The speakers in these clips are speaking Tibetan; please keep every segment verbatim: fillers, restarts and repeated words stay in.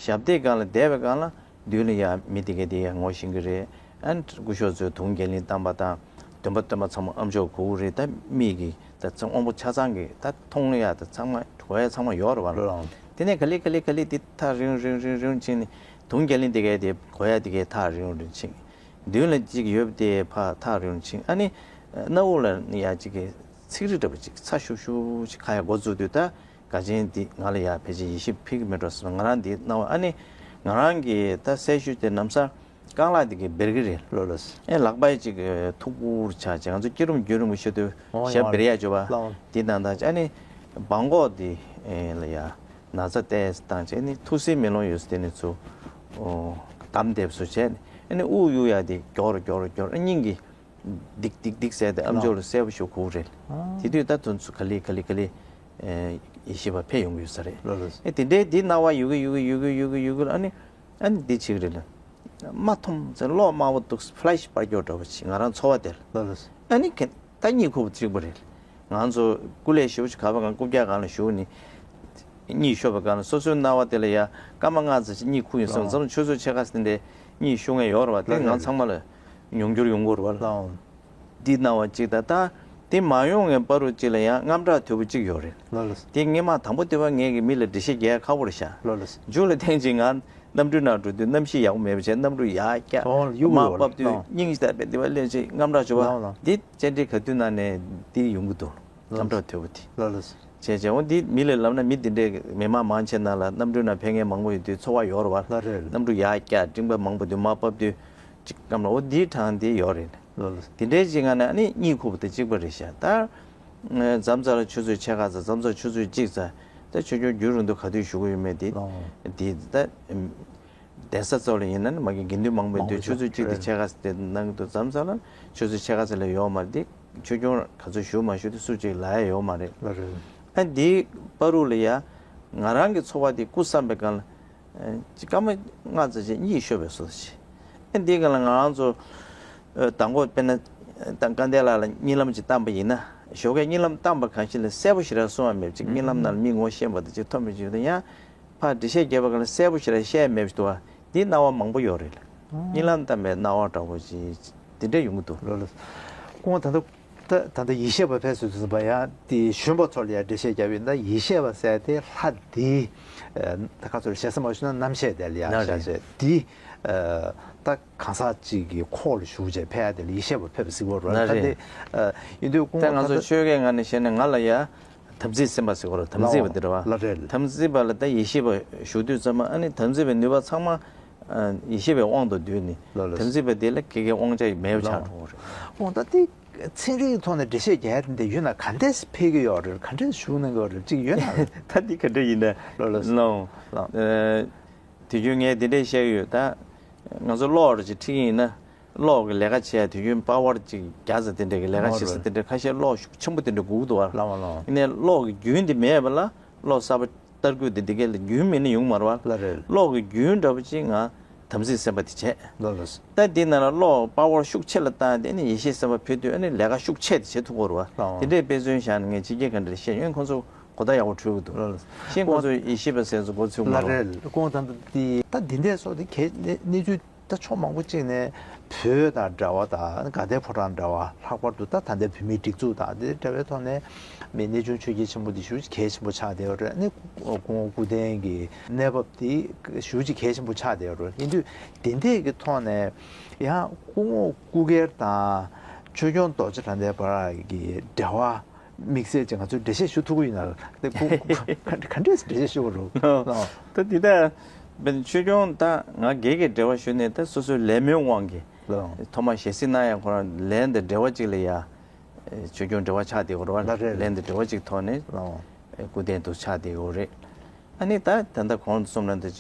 ཞབས་བརྟན་སྒང་ལ་བསྡད་པའི་སྒང་ལ་མདུན་ལ་ཡ་མི་དེ་གས་དེ་ཡ་ངོ་ཤེས་ཀྱི་རེད། ཨ་ནི་སྐུ་ཞབས་ཚོས་དུང་རྒྱ་གླིང་བཏང་པ་དང་། འདོན་པ་འདོན་པ་ཚང་མ་ཨ་མཆོག་གོ་གི་རེད། ད་མིག་གིས་ད་ཚང་དབང་པོ་ཆ་ཚང་གིས་ད་མཐོང་ཡ་ད་ཚང་མ་གོ་ཡ་ཚང་མ་ཡོད་རེད་བ། ལགས། དེ་ནས་ག་ལེ་ག་ལེ་ག་ལེ་དེ་ཐག་རིང་རིང་རིང་རིང་ཕྱིན་ནས་དུང་རྒྱ་གླིང་དེ་གས་དེ་གོ་ཡ་དེ་གས་ཐག་རིང་རིང་ཕྱིན། མདུན་ལ་གཅིག་ཡོད་པ་དེ་ཕར་ཐག་རིང་རིང་ཕྱིན། ཨ་ནི་སྣ་བུག་ལ་ཡ་གཅིག་གི་ཚིག་རི་འདྲ་པོ་ཅིག་ཚ་ཤུབ་ཤུབ་ཅིག་ཁ་ཡ་འགོ་བཙུགས་དུས། ད་དགའ་ཆེན་འདི་ང་ལ་ཡ་ཕལ་ཆེར་ཡིད་ཆེས་ཕེབས་ཀྱི་མེད་འགྲོ་བསམ། ང་རང་འདི་སྣང་བ། ཨ་ནི་ང་རང་གི་ད་སྲས་ཞུ་དེ་ལམ་སང་རྐང་ལག་འདི་གི་འབེར་གི་རེད། ལགས་ལགས། ཨེ་ལག་པ་ཅིག་ཐུག་པོར་ཆགས་བྱས། ང་ཚོ་སྐྱིད་རུམ་རྒྱུན་རིང་པོ་ཤོར་དུས་ཨོ་ཞབས་ཡ་འབེར་ཡ་བྱོས་པ། ལགས། འདི་ནང་ད་ཨ་ནི་སྦྲང་ཀོག་འདི་ཨེ་ལ་ཡ་ན་ཚ་ཏོག་ཙམ་བཏང་བྱས། ཨ་ནི་ཐུག་སའི་མེ་ལོང་ཡོད་ས་དེ་ནས་ཚུར་ཨོ་བསྡམས་བསྡད་པ་བཟོ་བྱས་ནས། ཨ་ནི་དབུགས་གཡུག་ཡ་དེ་མགྱོགས་རུ་མགྱོགས་རུ་མགྱོགས་རུ། ཨ་སྙིང་གི་ལྡིག་ལྡིག་ལྡིག་ཟེར་ཏེ་ཨ་མཆོག་ལ་གསལ་པོ་ཞིག་གོ་གི་རེད། ཨ། དེ་དུས་ད་དུང་ཚུར་ག་ལེ་ག་ལེ་ག་ལེ་ཨེ་ཡིད་ཆེས་པ་འཕེལ་ཡོང་གི་ཡོད་ས་རེད། ལགས་ལགས། ཨེ་དེ་འདྲའི་དེ་སྣང་བ་ཡོད་གི་ཡོད་གི་ཡོད་གི་ཡོད་གི། ཨ་ནི་ཨ་ནི་འདི་བྱེད་ཀྱི་རེད་ལ། མ་མཐོང་ཚེ་གློག་དམར་པོ་འདུག་ཕ་ལེ་ཤི་པར་སྐྱོར་འདྲ་པོ་ཅིག་ང་རང་ཚོར་བ་དེ་ལ། ལགས་ལགས། ཨ་ནི་གན་ད་གཉིད་ཁུག་པ་གཅིག་པ་རེད། ང་ཚོ་སྐུ་ལས་ཞེ་པོ་ཅིག་ག་པ་གང་རྐུབ་བཀྱག་སྒང་ལ་བཞུགས་ནས། གཉིད་ཤོར་བའི་སྒང་ལ་སོ་སོའི་སྣང་བ་དེ་ལ་ཡ་སྐར་མ་ལྔ་ཙམ་ཞིག་གཉིད་ཁུག་ཡོང་སོང་། ལགས། མཚམས་ཆུ་ཚོད་ཕྱེད་ཀ་ཙམ་དེ་འདྲའི་གཉིད་ཤོར་མཁན་ཡོད་རེད་བ། དེ་ལགས་ང་ལགས། ཚང་མ་ལ་མྱོང་འགྱུར་ཡོང་གི་རེད་བ། ལགས། འདི་སྣང་བ་གཅིག་དང་། ད་དེ་མ་ཡོང་བའི་བར་དུ་གཅིག་ལ་ཡང་དངངས་སྐྲག་དོད་པོ་གཅིག་ཡོད་རེད། ལགས་ལགས། དེ་སྔོན་མ་དང་པོ་དེ་བ་ངས་ཀྱི་མི་ལ་འགྲེལ་བཤད་རྒྱག་ཡ་ཁག་པོ་རེད་ཤག་ལགས་ལགས། མཇུག་ལ་ཐེངས་གཅིག་ང་གནམ་གྲུའི་ནང་འགྲོ་དུས་གནམ་གཤིས་ཡག་པོ་མེད་པ་བྱས། གནམ་གྲུ་ཡར་བཀྱག་ཨོ་གཡུག་དམག་ཡོད་བབས་དུས་རེད། ལགས། སྙིང་རྗེ་ལྟ་བུའི་དེ་བ་ལན་ཅིག་དངངས་སྐྲག་བྱུང་བ། ལགས་ལགས། འདི་བཅར་འདྲི་ག་དུས་ན་ནས་འདི་ཡོང་གི་འདུག་ལགས། དངངས་སྐྲག་དོད་པོ་དེ། ལགས་ལགས། བྱས་བྱས་འོ་འདི་མི་ལ་ལབ་ན། མི་འདི་འདྲའི་མི་མང་མང་ཆེ་ན་ལ་གནམ་གྲུའི་ནང་ཕེབས་མཁན་མང་པོ་ཡོད་དུས་ཚོར་བ་ཡོད་རེད་བ། ལགས་རེད། གནམ་གྲུ་ཡར་བཀྱག་སྤྲིན་པ་མང་པོ་འདུག་དམག་བབས་དུས་གཅིག་སྐམ་ལ། འོ་འདིའི་གྲངས་འདི་ཡོད་རེད། ལགས་ལགས། དེ་འདྲའི་ཅིག་ང་ནི་ཨ་ནི་གཉིད་ཁུག་པ་དང་གཅིག་པ་རེད་ཤག་ད་མཚམས་མཚམས་ལ་ཆུ་ཚོད་ཕྱེད་ཀ་ཙམ། མཚམས་མཚམས་ཆུ་ཚོད་གཅིག་ཙམ། ད་ཆོས་སྐྱོང་རྒྱུན་རིང་དུ་ག་དུས་བཞུགས་ཀྱི་ཡོད་མེད་དེ། ལགས། དེ་ད་གདན་ས་ཚོ་ལ་ཡིན་ན་ནི་མ་གི་དགེ་འདུན་མང་པོ་ཡོད་དུས། མང་པོ་ཆུ་ཚོད་གཅིག་དང་རེད། ཕྱེད་ཀ་ཙམ་དེ་གནང་གི་འདུག་མཚམས་མཚམས་ལ་ཆུ་ཚོད་ཕྱེད་ཀ་ཙམ་ལས་ཡོད་མ་རེད་དེ། ཆོས་སྐྱོང་ག་ཚོད་བཞུགས་མ་བཞུགས་དེ་སུ་གཅིག་ལབ་ཡ་ཡོད་མ་རེད། ལགས་རེད། ཨ་འདིའི་བར་དུ་ལ་ཡ་ང་རང་གི་ཚོར་བ་དེ་སྐུ་བསམ་པའི་སྒང་ལ་ཅིག་སྐར་མ་ལྔ་ཙམ་ཞིག་གཉིད་ཤོར་བའི་བཟོ་ཞིག་ཨ་འདིའི་སྒང་ལ་ང་རང་ཚོ་ཨ་མདང་དགོང་དཔེར་ན་ད་སྐལ་ལྡན་ལགས་ལ་གཉིད་ལམ་ཅིག་བཏང་པ་ཡིན་ན། ཞོགས་ཀས་གཉིད་ལམ་བཏང་པ་གང་ཞིག་ལ་གསལ་པོ་ཞེ་དྲག་གསུང་བ་མེད་པ་ཅིག་གཉིད་ལམ་ནང་ལ་མི་ངོ་ཤེས་པ་དེ་ཅིག་ཐོན་པ་ཅིག་ཡོད་དུས། ཡང་ཕར་འགྲེལ་བཤད་རྒྱབ་པ་གང་ལ་གསལ་པོ་ཞེ་དྲག་བཤད་མེད་པ་ཞིག་འདུག་བ། འདི་སྣང་བ་མང་པོ་ཡོད་རེད། གཉིད་ལམ་བཏང་པའི་སྣང་བ་འདྲ་པོ་ཅིག་དེ་འདྲ་ཡོང་གི་འདུག་ལགས་ལགས། སྐུ་ངོ་ད་ལྟ་ད་ད་ལྟ་ཡིད་ཆེས་པ་ཕེབས་ཟེར་དུས་ཙམ་པ་ཡང་དེ་གཞོན་པ་ཚོ་ལ་ཡང་འགྲེལ་བཤད་རྒྱབ་ཡིན་ན། ཡིད་ཆེས་པ་ཟེར་དེ་ལྷ་དེ་ད་ག་ཚོད་ཞེ་ས་མ་ཞུ་ན་རྣམ་ཤེས་དེ་ལ་ཡང་ན་བཞག་རེད། བྱས་དེ་ད་གང་ཟག་ཅིག་གི་ཁོག་ལ་ཞུགས་བྱས་ཕེབས་ཡ་དེ་ལ་ཡིད་ཆེས་པ་ཕེབས་པ་ཟེར་གྱི་ཡོད་རེད། ན་ད་རེད། དེ་ཡིན་དུས་སྐུ་ད་ངོ་ང་ད་ཚོ་ལྟ་ཆོས་སྐད་ངག་ནས་བཤད་ན་ང་ལ་ཡ་དམ་ཚིག་སེམས་དཔའ་ཟེར་གྱི་ཡོད་རེད། དམ་ཚིག་པ་དེ་རེད་བ། ལགས་རེད། དམ་ཚིག་པ་ལ་ད་ཡིད་ཆེས་པ་ཞུ་དུས་ཙམ་པ་ཨ་ནི་དམ་ཚིག་པའི་ནུས་པ་ཚང་མ་ཡིད་ཆེས་པའི་དབང་དུ་བསྡུས་ནས། ལགས་ལགས། དམ་ཚིག་པ་དེ་ལ་ག་གེ་དབང་ཆ་མེད་པ་ཆགས་འགྲོ་གི་རེད། འོ་ད་དེ་ཚན་རིག་གི་ཐོག་ནས་འགྲེལ་བཤད་རྒྱག་ཡ་དེ་འདྲ་ཡོད་ན་ག་འདྲས་སེ་ཕེབས་ཀྱི་ཡོད་རེད། ག་འདྲས་ཞུ་གནང་གི་ཡོད་རེད། ཅིག་ཡོད་ན། ད་འདི་ག་འདྲ་ཡིན་ན། ལགས་ལགས། ལགས། ལགས། ཨ་དུས་རྒྱུན་ངས་འདི་འདྲས་བཤད་ཀྱི་ཡོད། ད་ང་ཚོ་གློག་རེ་ཅིག་འཁྲིད་ཀྱི་ཡིན་ན། གློག་གི་ལས་ཀ་བྱེད་ཡ་དུས་རྒྱུན་པ་ཝར་ཅིག་རྒྱག་ས་དེ་འདྲ་གི་ལས་ཀ་བྱེད་ས་དེ་འདྲ་ཁ་ཤས་གློག་ཤུགས་ཆེན་པོ་དེ་འདྲ་དགོས་ཀྱི་འདུག་བ། ལགས་ལགས། ཡིན་ནའི་གློག་གི་རྒྱུན་དེ་མེད་པ་ལ་གློག་གསར་པ་བསྟར་དགོས་དེ་འདི་གས་ལ་རྒྱུན་མེད་ན་ཡོང་མ་རེད་བ། ལགས་རེད། གློག་གི་རྒྱུན་འདྲ་པོ་ཅིག་ང་དམ་ཚིག་སེམས་དཔའ་དེ་བྱས། ལགས་ལགས། ད་འདི་ནང་ལ་གློག་པ་ཝར་ཤུགས་ཆེ་ལ་བཏང་དེ་ནི་ཡེ་ཤེས་སེམས་དཔའ་ཕེབས་དུས་ཨ་ནི་ལས་ཀ་ཤུགས་ཆེ་དེ་བྱེད་ཐུབ་ཀྱི་རེད་བ། ལགས། དེ་འདྲའི་དཔེ་མཚོན་བཞག་ན་ངས་ཕྱི་རྒྱལ་ག་འདྲ་བཤད་ཡོད། ཁོང་ཚོ་གོ་བརྡ་ཡག་པོ་འཕྲོད་ཀྱི་འདུག་ལགས་ལགས། ཤེས་ཁོང་ཚོ་ཡེ་ཤེས་པ་ཟེར་ཚོ་མགོ་ཚོས་མ་ལགས་རོགས། རེད། ཁོང་ད་ལྟ་འདི་ད་འདི་འདྲས་སོགས་དེ་གལ་གནས་ཚུལ། ད་ཕྱོགས་མང་པོ་གཅིག་ནས་བོད་དང་འབྲེལ་བ་དང་དགའ་ལྡན་ཕོ་བྲང་འབྲེལ་བ། ལྷག་པར་དུ་ད་ད་ལྟའི་བོད་མིའི་སྒྲིག་འཛུགས་དང་དེ་འབྲེལ་བའི་ཐོག་ནས་མི་གནས་ཆུང་ཆོས་རྒྱལ་ཆེན་པོ་འདི་ཞེ་པོ་ཅིག་གལ་ཆེན་པོ་ཆགས་བསྡད་ཡོད་རེད། ཨ་ནི་སྐུ་ངོ་སྐུ་བསྟན་གྱི་གནས་བབ་འདི་ཞེ་པོ་ཅིག་གལ་ཆེན་པོ་ཆགས་བསྡད་ཡོད་རེད། ཡིན་དུས་དེ་འདྲས་ཀྱི་ཐོག་ནས་ཡང་སྐུ་ངོ་སྐུ་སྒེར་དང་ཆོས་སྐྱོང་རྡོ་རྗེ་གྲགས་ལྡན་བར་གྱི་འབྲེལ་བ། དམིགས་བསལ་གྱི་ང་ཚོས་འགྲེལ་བཤད་ཞུ་ཐུབ་ཀྱི་ཡོད་ན། དེ་ཁོ་ག་འདྲས་འགྲེལ་བཤད་ཞུ་དགོས་རེད། ད་དེ་ད་བན་ཆོས་སྐྱོང་ད་ང་སྒེར་གྱི་འབྲེལ་བ་ཞུ་ནས་ད་སོ་སོའི་ལས་སྨོན་དབང་གིས་ལགས། ཐོག་མ་ཞལ་གཟིགས་གནང་ཡ་ཁོ་རང་ལན་དང་འབྲེལ་བ་གཅིག་ལ་ཡ་ཆོས་སྐྱོང་འབྲེལ་བ་ཆགས་བསྡད་ཡོད་རེད་བ། ལགས་རེད། ལན་དང་འབྲེལ་བ་གཅིག་ཐོག་ནས་ལགས། སྐུ་རྟེན་དུ་ཆགས་བསྡད་ཡོད་རེད། ཨ་ནི་ད་ད་ལྟ་གོང་དུ་གསུངས་ནང་དུ་བྱས་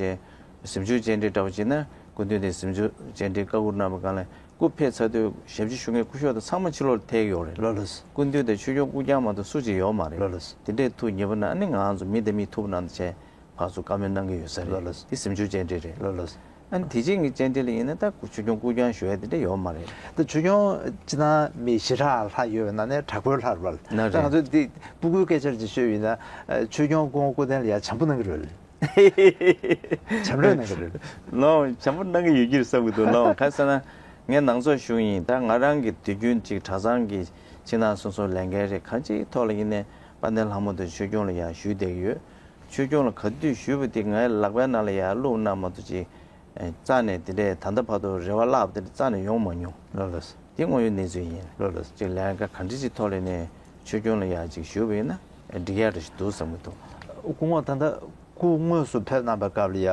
གཟིམ་ཆུང་རྒྱས་འབྲིང་འདྲ་བོ་བྱས་ན། སྐུ་མདུན་དེ་གཟིམ་ཆུང་རྒྱས་འབྲིང་བཀའ་བསྒོ་གནང་བའི་སྒང་ལ་སྐུ་ཕེབས་ཚར་དུས་ཞབས་ཕྱི་ཞུ་མཁན་སྐུ་ཞབས་དང་ཚང་མ་ཕྱི་ལོགས་ལ་ཐད་ཀྱི་ཡོད་རེད། ལགས་ལགས། སྐུ་མདུན་དང་ཆོས་སྐྱོང་སྐུ་རྐྱང་མ་གཏོགས་སུ་གཅིག་ཡོད་མ་རེད། ལགས་ལགས། དེ་འདྲའི་ཐུགས་མཉེས་པོ་གནང་། ཨ་ནི་ང་ཚོ་མི་དང་མི་ཐུག་པ་གནང་དུ་བྱས་ཕར་ཚུར་བཀའ་མོལ་གནང་གི་ཡོད་ས་རེད། ལགས་ལགས། དེ་གཟིམ་ཆུང་རྒྱས་འབྲིང་རེད། ལགས་ལགས། ཨ་ནི་དེ་རྗེས་ཀྱི་རྒྱས་འབྲིང་ལ་ཡིན་ན་ད་ཆོས་སྐྱོང་སྐུ་རྐྱང་ཞུ་ཡ་དེ་འདྲ་ཡོད་མ་རེད། ད་ཆོས་སྐྱོང་སྤྱིར་བཏང་མི་ཞེ་དྲག་ལྷག་ཡོད་པའི་ནང་ནས་དྲག་པོའི་ལྷ་རེད་བ། ན་ད་རེད། ང་ཚོས་འདི་སྤུ་གུའི་སྐད་ཆར་ཅིག་ཤོད་ཡིན་ན། ཨ་ཆོས་སྐྱོང་སྐུ་ངོ་སྐུ་རྟེན་ལ་ཡ་བྱམས་པོ་གནང་གི་རེད། བྱམས་རོགས་གནང་གི་རེད། ལོ་བྱམས་པོ་གནང་གི་ཡོད་ཀྱི་རེད་བསམ་གི་འདུག་ལོ་ག་ཟེར་ན། ངས་ནང་ཚོགས་ཞུགས་ཡིན། ད་ང་རང་གི་དུས་རྒྱུན་ཅིག་གྲྭ་ཚང་གི་ཕྱི་ནང་སོ་སོ་ལས་འགན་རེ་གང་ཅིའི་ཐོག་ལ་ཡིན་ནའི་དཔལ་ལྡན་ལྷ་མོ་དང་ཆོས་སྐྱོང་ལ་ཡང་ཞུས་བསྡད་ཀྱི་ཡོད། ཆོས་སྐྱོང་ལ་ག་དུས་ཞུས་པ་དེ་ངའི་ལག་པའི་ནང་ལ་ཡང་བླུགས་གནང་མ་གཏོགས་ཅིག་རྩ་ནས་དེ་འདྲས་ད་ལྟ་བར་དུ་རེ་བ་བརླག་པ་དེ་འདྲ་རྩ་ནས་ཡོང་མ་མྱོང་། ལགས་ལགས། དེ་དངོས་ཡོད་གནས་ཚུལ་ཡིན། ལགས་ལགས། ཅིག་ལས་ཀ་ག་འདྲ་ཅིག་ཐོག་ལ་ནས་ཆོས་སྐྱོང་ལ་ཡང་ཅིག་ཞུས་པ་ཡིན་ན་འགྲིག་ཡག་འདྲ་ཞིག་འདུག་བསམ་གྱི་འདུག་སྐུ་ངོ་ད་ལྟ་སྐུ་དངོས་སུ་ཕེབས་གནང་པའི་སྐབས་ལ་ཡ།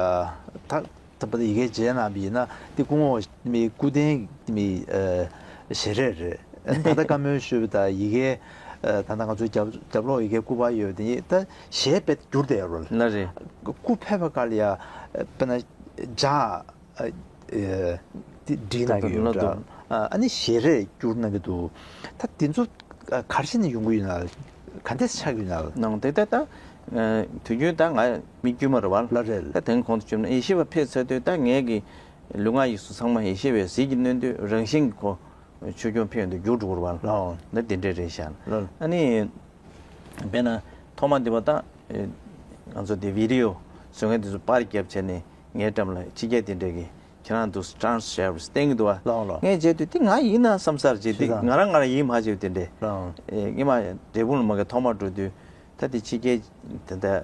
ད་ད་བར་ཡི་གེ་མཇལ་གནང་བ་ཡིན་ན་དེ་སྐུ་ངོ་མི་སྐུ་རྟེན་མི་ཨ་ཞལ་རས་རེད། ད་ལྟ་བཀའ་མོལ་ཞུས་པ་དང་ཡི་གེ་ཨ་ད་ལྟ་ང་ཚོའི་རྒྱབ་རྒྱབ་ལོགས་ཡི་གེ་སྐུ་པར་ཡོད་པ་དེ་ད་ཞལ་དཔེ་བསྒྱུར་བསྡད་ཡོད་རེད། ལགས་རེད། སྐུ་ཕེབས་པའི་སྐབས་ལ་ཡ་དཔེར་ན་ལྗགས་ཨ་ཨ་དེ་བྲིས་གནང་གི་ཡོད་འདྲ། ཨ་ནི་ཞལ་རས་བསྒྱུར་གནང་གི་འདུག་ད་དེ་ཚོ་ག་རེ་བྱས་ནས་ཡོང་གི་ཡོད་ན། ག་འདྲས་ཆགས་ཀྱི་ཡོད་ན། ནང་དེ་ལྟ་ད་དུས་རྒྱུན་ད་ང་མི་དཀྱུས་མ་རེད་བ། ལགས་རེད། ད་དེང་གོང་དུ་བྱུང་ན་ཡེ་ཤེས་པ་ཕེབས་ཚར་དུས་ད་ངའི་གི་ལུས་ངག་ཡིད་གསུམ་ཚང་མ་ཡེ་ཤེས་པའི་ཟིལ་གྱིས་གནོན་དུས་རང་བཞིན་གྱི་ཁོ་ཆོས་སྐྱོང་ཕེབས་ཡོང་དུས་འགྱུར་འགྲོ་གི་རེད་བ། ལགས། ད་དེ་འདྲས་རེད་ཤག་ལགས། ཨ་ནི། དཔེར་ན་ཐོག་མ་འདི་བ་དང་ང་ཚོ་འདི་བི་ཌི་ཡོ་བཟོ་མཁན་འདི་ཚོ་པར་བརྒྱབ་བྱས་ནས་ངའི་འགྲམ་ལ་ཕྱི་རྒྱལ་དེ་འདྲས་ཀྱི་ཁྱེད་རང་འདུག་ཊཱན་སི་ཤེབ་བསྟན་གྱི་འདུག་བ། ལགས་ལགས། ངས་བྱས་དུས་འདི་ང་ཡིན་ན་བསམ་སར་བྱས་འདི་ཤེས་ང་རང་ང་རང་ཡིན་མ་བྱས་དེ་འདྲས། ལགས། ཨེ་ངས་མ་འབྲས་སྤུངས་ལ་མ་གི་ཐོག་མར་འགྲོ་དུས་ད་འདི་ཕྱི་རྒྱལ་དེ་འདྲ་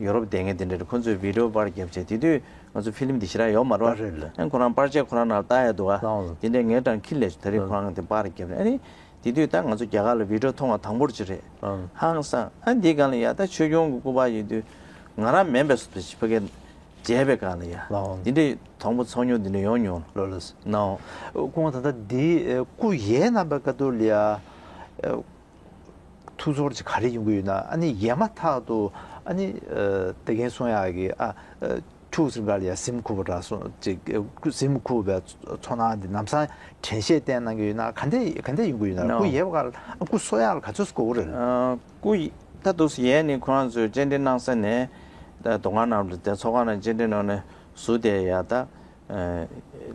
ཡོ་རོབ་བསྡད་མཁན་དེ་འདྲས་ཁོ་ཚོས་བི་ཌི་ཡོ་པར་བརྒྱབ་བྱས་དེ་དུས་ང་ཚོ་ཕི་ལིམ་འདི་ཞེ་དྲག་ཡོད་མ་རེད་བ། ཨ་རེད་ལ། ཨ་ཁོ་རང་པར་ཆས་ཁོ་རང་ནང་ལྟ་ཡ་འདུག་བ། ལགས་ལགས། དེ་འདྲས་ངའི་འགྲམ་ཁྱེར་ལས་ད་རེས་ལགས། ཁོ་རང་གི་དེ་པར་བརྒྱབ་རེད། ཨ་ནི། དེ་དུས་ད་ང་ཚོ་རྒྱ་གར་ལ་བི་ཌི་ཡོ་མཐོང་བ་དང་པོ་ཅིག་རེད། ཨང་། ཧང་སང་། ཨ་འདི་སྒང་ལ་ཡ་ད་ཆོས་སྐྱོང་གི་སྐུ་པར་ཡོད་དུས་ང་རང་མིན་པའི་བཟོ་འདྲ་ཞིག་ཕ་གིར་མཇལ་བའི་སྒང་ལ་ཡ། ལགས། འདི་འདྲའི་དང་པོ་ཚོར་མྱོང་འདི་འདྲ་ཡོང་མྱོང་། ལགས་ལགས། ནའོ། སྐུ་ངོ་ད་ལྟ་འདི་སྐུ་ཡལ་གནང་པའི་སྐབས་དུས་ལ་ཡ། ཐུགས་ཚོར་ཅིག་ག་རེ་ཡོང་གི་ཡོད་ན། ཨ་ནི་ཡལ་མ་ཐག་ཏུ་ཨ་ནི་ད་གིན་གསུང་ཡག་གི་ཨ། ཁྱུག་ཙམ་སྒང་ལ་ཡ་གཟིམ་ཁུག་པ་འདྲ་སོང་ཅིག་གཟིམ་ཁུག་པའི་ཚོར་སྣང་འདི་ལམ་སང་དྲན་ཤེས་བསྟན་གནང་གི་ཡོད་ན། ག་འདྲས་ག་འདྲས་ཡོང་གི་ཡོད་ན། ནོ། སྐུ་ཡལ་བ་ག་ལ་སྐུ་གསོ་ཡག་ལ་ག་ཚོད་དགོས་རེད། ཨ་སྐུ་ད་དུས་ཡལ་ནས་ཁོ་རང་ཚོས་སྤྱན་འདྲེན་གནང་ས་ནས་ད་མདོ་ཁང་ནང་ལ་ད་ཚོགས་ཁང་ནང་སྤྱན་འདྲེན་གནང་ནས་ཟུར་དེ་ཡ་ད་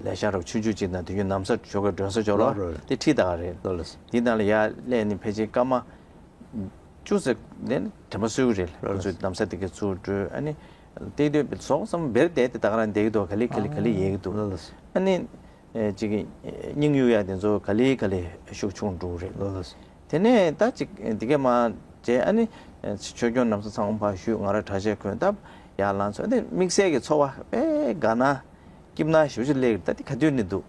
ལས་ཤག་རོབ་ཆུང་ཆུང་ཅིག་དང་དེ་ཡོད་ནམ་ས་ཇོ་ཁའི་མགྲོན་ས་ཇོ་ལོ་ལོ་རོ། དེ་ཁྲིད་ད་ག་རེད། ལོ་ལོ། དེ་ནང་ལ་ཡ་སླེབས་ནས་ཕལ་ཆེར་སྐར་མ། ཅུང་ཟད་ནས་དྲན་པ་གསོས་ཀྱི་རེད། ཁོ་ཚོས་ལམ་སང་དེ་གའི་ཚུར་འགྲོ། ཨ་ནི་བལྟས་དུས་ཟོག་ཙམ་བེར་བསྡད་དེ་ད་ག་རང་བསྡད་ཀྱི་འདུག་ག་ལེ་ག་ལེ་ག་ལེ་ཡལ་གྱི་འདུག་ཨ་ནི་ཅིག་སྙིང་གཡུག་ཡ་དེ་ཚོ་ག་ལེ་ག་ལེ་ཤུགས་ཆུང་འགྲོ་གི་རེད། དེ་ནས་ད་ཅིག་དེ་གའི་མ་བྱས། ཨ་ནི་ཆོས་སྐྱོང་ལམ་སང་ཚང་མ་ཕར་བཞུགས། ང་རང་གྲྭ་ཆས་གོན་སྟབས་ཡར་ལངས་ཚར་དེ་དམིགས་བསལ་གྱི་ཚོར་བ་དཔེ་དགའ་སྣང་སྐྱིད་སྣང་ཞེ་པོ་ཅིག་སླེབས་ཀྱི་རེད། ད་དེ་ག་དུས་ནས་འདུག་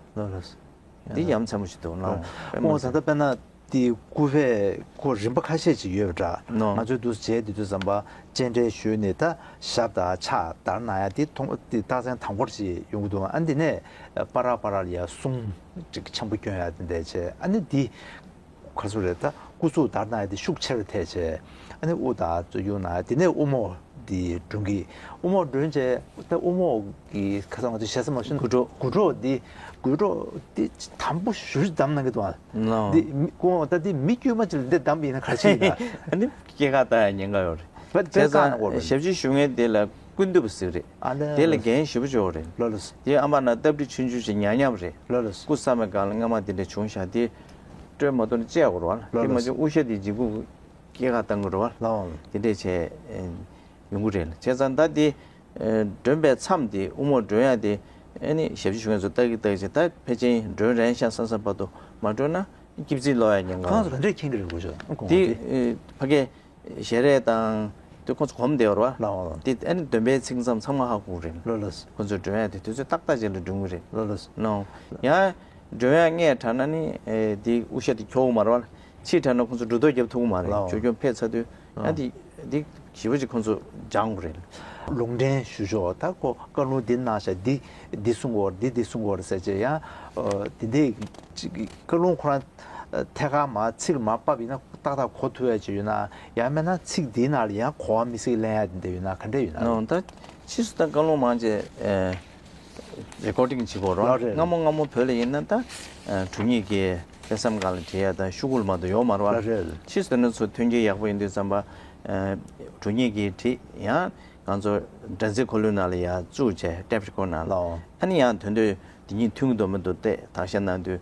འདི་ཡ་མཚན་པོ་ཞིག་འདུག་ལགས། དཔེ་མ་ཨོ་ད་ལྟ་དཔེར་ན་དེ་སྐུ་པར་ཁོ་རིམ་པ་ཁ་ཤས་ཅིག་ཡོད་པ་འདྲ། ནོ། ང་ཚོས་འདུག་བྱས་དེ་དུས་ཙམ་པ་སྤྱན་འདྲེན་ཞུས་ནས་ད་ཞབས་དང་ཕྱག་བདར་གནང་ཡ་དེ་མཐོང་དེ་རྟགས་མཚན་དང་པོར་ཅིག་ཡོང་གི་འདུག་ཨ་འདི་ནས་པར་ར་པར་ར་ལ་ཡ་གསུང་ཅིག་འཆམ་པོ་སྐྱོན་ཡ་དེ་འདྲ་བྱས། ཨ་ནི་འདི་ག་ཚོད་རེད། ད་སྐུ་གཟུགས་བདར་གནང་ཡ་དེ་ཤུགས་ཆེ་རུ་ཐེབས་བྱས། ཨ་ནི་དབུ་དང་གཙུག་གཡུ་གནང་ཡ་དེ་ནས་དབུ་རྨོག་འདི་སྒྲོན་གྱི། དབུ་རྨོག་སྒྲོན་བྱས་ད་དབུ་རྨོག་གི་ཁ་སང་ང་ཚོ་ཞེ་ས་མ་ཤོད་དགུ་སྒྲོག་དགུ་སྒྲོག་འདི་དགུ་སྒྲོག་འདི་དམ་པོ་ཞེ་པོ་བདམས་གནང་གི་འདུག་ཨ། ནོ། འདི་མི་ཀོ་ད་འདི་མི་དཀྱུས་མ་ཅིག་ལ་འདི་བདམས་པ་ཡིན་ན་ག་རེ་བྱེད་ཡིན་ན། ཨ་ནི་སྐྱེས་ཁ་བཏང་ཡ་ཉེན་ཁ་ཡོད་རེད། བྱས་ཙང་ཞབས་ཕྱི་ཞུ་མཁན་དེ་ལ་ཀུན་བཏུས་པ་ཟེར་གྱི་རེད། ཨ་ལེ། དེ་ལ་འགན་ཞེ་པོ་ཅིག་ཡོད་རེད། ལོ་ལོ། དེ་ཨ་མ་ན་སྟབས་བདེ་ཆུང་ཆུང་ཞིག་ཉག་ཉག་རེད། ལོ་ལོ། སྐུ་བསམ་པའི་སྒང་ལ་སྔ་མ་དེ་འདྲ་བྱུང་ཤག་དེ་སྤྲོད་མ་ཐུབ་ན་བཅད་དགོས་རེད་བ། ལོ་དེ་ལོ། མ་བྱུང་དབུ་ཞྭ་དེ་འཇིགས་སྐུལ་སྐྱེས་ཁ་བཏང་དགོས་རེད་བ། ལོ། དེ་འདྲས་བྱས་ཡོང་གི་རེད། བྱས་ཙང་ད་དེ་སྒྲོན་པའི་མཚམས་དེ་དབུ་རྨོག་སྒྲོན་ཡ་དེ་ཨ་ནི་ཞབས་ཕྱི་ཞུ་མཁན་ཚོ་ལྟ་གི་ལྟ་གི་བྱས། ད་ཕལ་ཆེར་སྒྲོན་རན་ཤག་བསམ་བསམ་བར་དུ་མ་སྒྲོན་ན་སྐྱིད་རྩིས་ལོག་ཡ་ཉེན་ཁ་ཡོད་རེད། ཁོང་ཚོ་ག་འདྲས་མཁྱེན་གི་རེད་གོ་ཤོག་ཁོང་དེ་ཚོ། ཕ་གི་ཞལ་རས་དང་དེ་ཁོང་ཚོ་གོམས་བསྡད་ཡོད་རེད་བ། ལགས་འོང་། དེ་ཨ་ནི་འདོན་པའི་ཚིག་མཚམས་ཚང་མ་ཧ་གོ་གི་རེད། ལོ་ལོ། ཁོང་ཚོས་སྒྲོན་ཡ་དེ་དུས་ཚོད་ཏག་ཏག་ཅིག་ལ་སྒྲོན་གི་རེད། ལོ་ལོ། ནོ། ཡང་སྒྲོན་ཡ་སྔས་དྲགས་ན་ནི་ཨེ་དེ་དབུ་ཞྭ་དེ་འཁྱོག་གི་མ་རེད་བ། ཕྱིས་དྲགས་ན་ཁོང་ཚོ་འགྲོ་ལྡོག་རྒྱབ་ཐུབ་གི་མ་རེད། ལགས་འོང་། ཆོས་སྐྱོང་ཕེབས་ཚར་དུས་ཡང་དེ་དེ་ཞེ་པོ་ཅིག་ཁོང་ཚོ་སྦྱང་དགོས་རེད། ལུང་འདྲེན་ཞུ་ཆོག་ད་ཁོ་བཀའ་ལུང་འདི་གནང་ཤག་འདི་འདི་གསུང་དགོས་རེད། འདི་འདི་གསུང་དགོས་རེད་ཟེར་བྱས་ཡང་ཨ་དེ་འདྲས་ཅིག་བཀའ་ལུང་ཁོ་རང་ཐད་ཀར་མར་ཚིག་ལ་མར་ཕབ་ཡིན་ན་ཏག་ཏག་གོ་ཐུབ་ཡ་ཅིག་ཡོད་ན། ཡང་མིན་ན་ཚིག་འདིའི་ནང་ལ་ཡང་གོ་བ་དམིགས་བསལ་ལེན་ཡ་དེ་འདྲ་ཡོད་ན་ག་འདྲ་ཡོད་ན། ནོ། ད་ཕྱིས་སུ་ད་བཀའ་ལུང་མང་ཆེ་ཨེ་རེ་ཀོར་ཌིང་བྱེད་དགོས་རེད། ལགས་རེད། སྔ་མོ་སྔ་མོ་བོད་ལ་ཡིན་ན་ད་ཨེ་དྲུང་ཡིག་གི་དཔེ་མཚམས་སྒང་ལ་བྲིས་ཡ་ད་ཤོག་གུ་ལ་མ་གཏོགས་ཡོད་མ་རེད་བ། ལགས་རེད། ཕྱིས་སུ་ན་ཚོ་མཐུན་རྐྱེན་ཡག་པོ་ཡིན་དུས་ཙམ་པ་ཨེ་དྲུང་ཡིག་གིས་བྲིས། ཡང་ང་ཚོ་སྒྲ་འཛིན་འཁོར་ལོའི་ནང་ལ་ཡ་བཙུགས་བྱས་ཊེབ་རི་ཀོཌ་ནང་ལ། ལགས་འོང་། ཨ་ནི་ཡང་དོན་དུ་འདི་གཉིས་མཐུན་གྱི་འདུག་མི་འདུག་བལྟས་བརྟག་དཔྱད་གནང་དུས།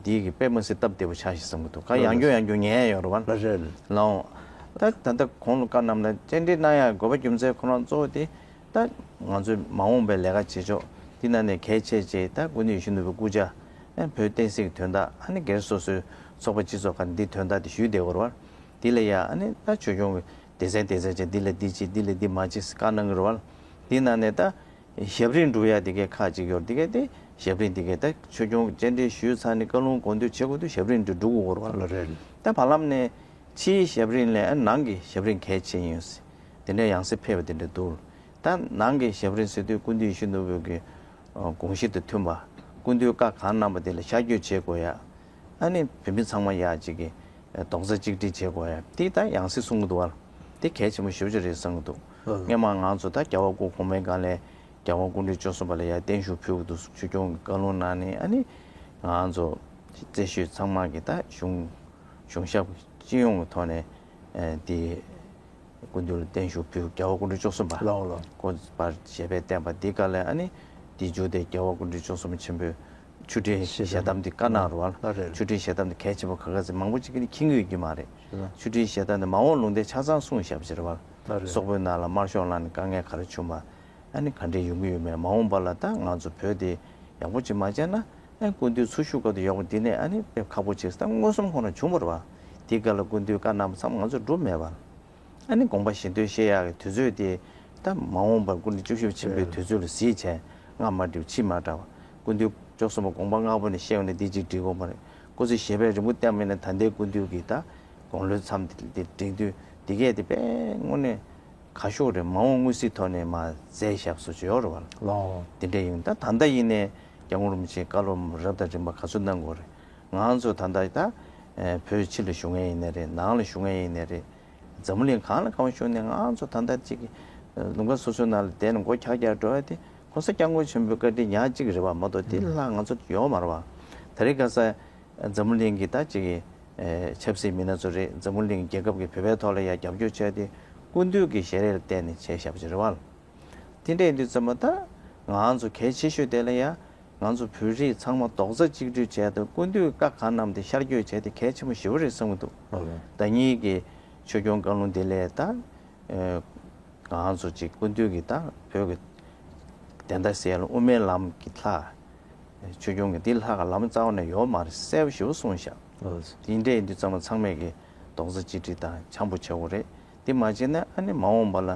འདི་གི་དཔེ་མི་སྲིད་སྟབས་བདེ་པོ་ཆགས་ཤག་བསམ་གྱི་འདུག་ག་ཡང་བསྐྱར་ཡང་བསྐྱར་ཉན་ཡ་ཡོད་རེད་བ། ལགས་རེད། ལགས་འོང་། ད་ད་ལྟ་གོང་ལ་བཀའ་གནང་ན་སྤྱན་འདྲེན་གནང་ཡ་དགོས་པ་རྒྱུ་མཚན་ཁོ་རང་གཙོ་བོ་དེ་ ད་ང་ཚོའི་མ་འོངས་པའི་ལས་ཀ་བྱེད་ཕྱོགས་འདི་ནང་ནས་གལ་ཆེ་ཆེ་ད་སྐུ་མདུན་ཡིད་བཞིན་ནོར་བུའི་སྐུ་ཕྱྭ་ཨ་བོད་བསྟན་སྲིད་ཀྱི་དོན་དག་ཨ་ནི་སྒེར་སོ་སོའི་ཚོགས་པ་སྤྱི་ཚོགས་ཁག་འདི་དོན་དག་དེ་ཞུས་བསྡད་ཡོད་རེད་བ། འདི་ལ་ཡ་ཨ་ནི་ད་ཆོས་སྐྱོང་གི་སྡེ་ཚན་སྡེ་ཚན་བྱས་འདི་ལ་འདི་བྱེད་འདི་ལ་འདི་མ་བྱེད་ཟེར་བཀའ་གནང་གི་རེད་བ། འདི་ནང་ནས་ད་ཞབས་རིམ་སྒྲུབ་ཡ་འདི་གའི་ཁག་ཅིག་ཡོད་རེད། འདི་གའི་དེ་ཞབས་རིམ་འདི་གའི་ད་ཆོས་སྐྱོང་གི་སྤྱན་འདྲེན་ཞུས་ཚར་ནས་བཀའ་ལུང་དགོངས་དོན་བྱེད་དགོས་དུས་ཞབས་རིམ་འདི་སྒྲུབ་དགོས་རེད་བ། ལ་རེད། ད་བར་ལམ་ནས་ཕྱིའི་ཞབས་རིམ་ལས་ཨ་ནང་གི་ཞབས་རིམ་གལ་ཆེ་ཡིན། དེ་འདྲའི་ཡང་སེ་ཕེབས་པ་དེ་འདྲ་འདུག་ད་ནང་གི་ཞབས་རིམ་ཟེར་དུས་སྐུ་མདུན་ཡིད་བཞིན་ནོར་བུ་གི་ཨ་དགོངས་གཞི་དང་མཐུན་པ། སྐུ་མདུན་བཀའ་གང་གནང་བ་དེ་ལ་ཤར་བསྐྱོད་བྱེད་དགོས་ཡ། ཨ་ནི་བོད་མི་ཚང་མ་ཡ་གཅིག་གི་རྡོག་རྩ་གཅིག་སྒྲིལ་བྱེད་དགོས་ཡ་དེ་ད་ཡང་སེ་གསུང་གི་འདུག་བ། དེ་གལ་ཆེན་པོ་ཞེ་པོ་ཅིག་རེད་བསམ་གི་འདུག་ཨ། སྔོན་མ་ང་ཚོ་ད་རྒྱལ་བ་སྐུ་གོང་མའི་སྒང་ལ་རྒྱལ་བ་སྐུ་ཕྲེང་བཅུ་གསུམ་པ་ལ་ཡ་བརྟན་བཞུགས་ཕུལ་གི་འདུག་ཆོས་སྐྱོང་གི་བཀའ་ལུང་གནང་ནས་ཨ་ནི་ང་ཚོ་རྩེ་ཤོད་ཚང་མ་གི་ད་གཞུང་གཞུང་ཞབས་སྤྱི་ཡོངས་ཀྱི་ཐོག་ནས་ཨ་དེ། སྐུ་མདུན་ལ་བརྟན་བཞུགས་ཕུལ། རྒྱལ་བ་སྐུ་ཕྲེང་བཅུ་གསུམ་པ། ལགས་ལགས། ཁོ་པར་ཞལ་པར་བསྟན་པ་འདི་ག་ལས་ཨ་ནི་འདི་མཇུག་དེ་རྒྱལ་བ་སྐུ་ཕྲེང་བཅུ་གསུམ་པ་ཆེན་པོའི་ཆོས་ཁྲིའི་ཞལ་གདམས་འདི་བཀའ་གནང་རུ་བ། ལགས་རེད། ཆོས་ཁྲིའི་ཞལ་གདམས་འདི་གལ་ཆེན་པོ་ག་ག་ཚོད་མང་པོ་ཅིག་གིས་མཁྱེན་གྱི་ཡོད་ཀྱི་མ་རེད། ལགས། ཆོས་ཁྲིའི་ཞལ་གདམས་འདི་མ་འོངས་ལུང་བསྟན་ཆ་ཚང་གསུངས་བཞག་པ་ཅིག་རེད་བ། ལགས་རེད། སོག་པོའི་ནང་ལ་དམར་ཤོག་ལངས་ནས་དཀའ་ངལ་ག་རེ་བྱུང་བ། ཨ་ནི་ག་འདྲས་ཡོང་གི་ཡོད་མེད། མ་འོངས་པ་ལ་ད་ང་ཚོ་བོད་དེ་ཡག་པོ་ཅིག་མ་བྱས་ན་ཨ་སྐུ་མདུན་འཚོ་བཞུགས་སྐབས་དུ་ཡག་པོ་འདི་ནས་ཨ་ནི་ཕེབས་ཁག་པོ་བྱས་ད་མངོན་སུམ་ཁོང་ན་བྱུང་བ་རེད་བ། དེ་ག་ལ་སྐུ་མདུན་བཀའ་གནང་བ་ཚང་མ་ང་ཚོ་སྒྲུབ་མེད་པ། ཨ་ནི་དགོངས་པ་བཞེས་འདོན་བཞེས་ཡག་གི་དུས་ཚོད་དེ་ད་མ་འོངས་པར་སྐུ་ཕྲེང་བཅུ་བཞི་པ་ཆེན་པོའི་དུས་ཚོད་ལ་གཟིགས་བྱས་སྔ་མ་འགྲིག་ཕྱི་མ་འདྲ་བ། སྐུ་མདུན་བཅུ་གསུམ་པ་དགོངས་པ་ལྔ་པོ་ནས་བཤད་ཡོང་ནས་འདི་གཅིག་འགྲིག་གོ་མ་རེད། སྐུ་ཚེ་ཞབས་པད་རིང་པོ་བསྟན་པ་ཡིན་ན་ད་ལྟའི་སྐུ་མདུན་གྱི་ད་དགུང་ལོའི་མཚམས་དེ་འགྲིག་དུས་འདི་གས་དེ་དཔེ་དངོས་གནས་ཁ་ཤོག་རེད། མ་འོངས་མངོན་གསལ་ཐོག་ནས་མ་མཛད་ཞབས་སུ་ཡོད་རེད་བ། ལགས། དེ་འདྲ་ཡིན་ད་ད་ལྟ་ཡིན་ནས་སྐྱབས་མགོན་རིན་པོ་ཆེའི་བཀའ་སློབ་རབ་དང་རིམ་པ་ག་ཚོད་གནང་དགོས་རེད། ང་ཚོ་ད་ལྟ་ད་བོད་ཕྱི་ལ་བཞུགས་མཁན་ཡིན་ནའི་རེད། ནང་ལ་བཞུགས་མཁན་ཡིན་ནའི་རེད། འཛམ་བུ་གླིང་གང་ལ་གང་བ་བཞུགས་ནས་ང་ཚོ་ད་ལྟ་ཅིག་ལུང་པ་སོ་སོའི་ནང་ལ་བསྡད་ནས་མགོ་འཁྱག་འཁྱག་འགྲོ་ཡ་དེ་ཁོ་ས་སྐྱབས་མགོན་ཆེན་པོའི་བཀའ་དྲིན་ཉག་གཅིག་རེད་བ་མ་གཏོགས་དེ་ལྷག་ང་ཚོ་ཡོད་མ་རེད་བ། ད་རེས་ཁ་སང་འཛམ་བུ་གླིང་གི་ད་ཅིག་གི་ཨེ་ཆབ་སྲིད་མི་སྣ་ཚོ་རེད། འཛམ་བུ་གླིང་རྒྱལ་ཁབ་ཀྱི་བོད་པའི་ཐོག་ལ་ཡང་རྒྱབ་སྐྱོར་བྱས་ཏེ་སྐུ་མདུན་གྱི་ཞལ་རས་ལ་བརྟེན་ནས་བྱས་བཞག་པ་ཅིག་རེད་བ། དེ་འདྲ་ཡིན་དུས་ཙམ་པ་ད་ང་ཚོ་གལ་ཆེ་ཤོས་དེ་ལ་ཡང་ང་ཚོ་བོད་རིགས་ཚང་མ་རྡོག་རྩ་གཅིག་སྒྲིལ་བྱས་ཏེ་སྐུ་མདུན་བཀའ་གང་གནང་དེ་ཤར་བསྐྱོད་བྱས་ཏེ་གལ་ཆེན་པོ་ཞེ་པོ་རེད་བསམ་གྱི་འདུག་ཨོ་ལེ། ཟླ་ཉིན་གྱི་ཆོས་སྐྱོང་བཀའ་ལུང་དེ་ལས་ད། ཨེ། ང་ཚོ་ཅིག་སྐུ་མདུན་གྱི་ད་བོད་ཀྱི་བདེན་མཐའ་གསལ་ལ་དབུ་མའི་ལམ་གྱི་ལྷ། ཆོས་སྐྱོང་གི་འདི་ལྷ་ག་ལམ་རྩ་བ་ནས་ཡོད་མ་རེད། གསལ་པོ་ཞེ་པོ་གསུངས་ཤག་ཨོ། དེ་འདྲ་ཡིན་དུས་ཚང་མ་ཚང་མས་ཀྱི་རྡོག་རྩ་གཅིག་སྒྲིལ་དང་འཆམ་པོ་བྱེད་དགོས་རེད། འདི་མ་བྱས་ན་ཨ་ནི་མ་འོངས་པ་ལ་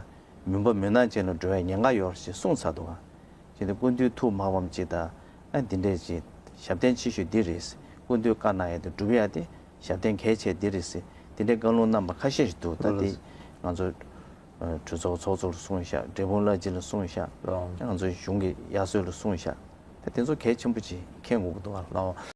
མུན་པ་མུན་ནག་ཅན་ལ་འགྲོ་བའི་ཉེན་ཁ་ཡོད་རེད་ཅེས་གསུངས་ཚར་འདུག་ག་བྱས་ཏེ་སྐུ་མདུན་ཐུགས་མ་ཕམ་ཅིག་དང་ཨ་འདི་འདྲས་ཅིག་ཞབས་བརྟན་ཆེ་ཤོས་འདི་རེད། སྐུ་མདུན་བཀའ་གནང་ཡ་དེ་སྒྲུབ་ཡ་དེ་ཞབས་བརྟན་གལ་ཆེ་འདི་རེད་ཟེར་དེ་འདྲའི་བཀའ་ལུང་གནང་པ་ཁ་ཤས་ཤིག་འདུག་ད་ལགས། དེ་ང་ཚོ་གྲོས་ཚོགས་ཚོགས་གཙོ་ལ་གསུངས་ཤག་འབྲས་སྤུངས་བླ་སྤྱི་ལ་གསུངས་ཤག་ལགས། ང་ཚོའི་གཞུང་གི་དབྱར་གསོལ་ལ་གསུངས་ཤག་ད་དེ་ཚོ་གལ་ཆེན་པོ་ཅིག་མཁྱེན་དགོས་ཀྱི་འདུག་ཨ། ལགས།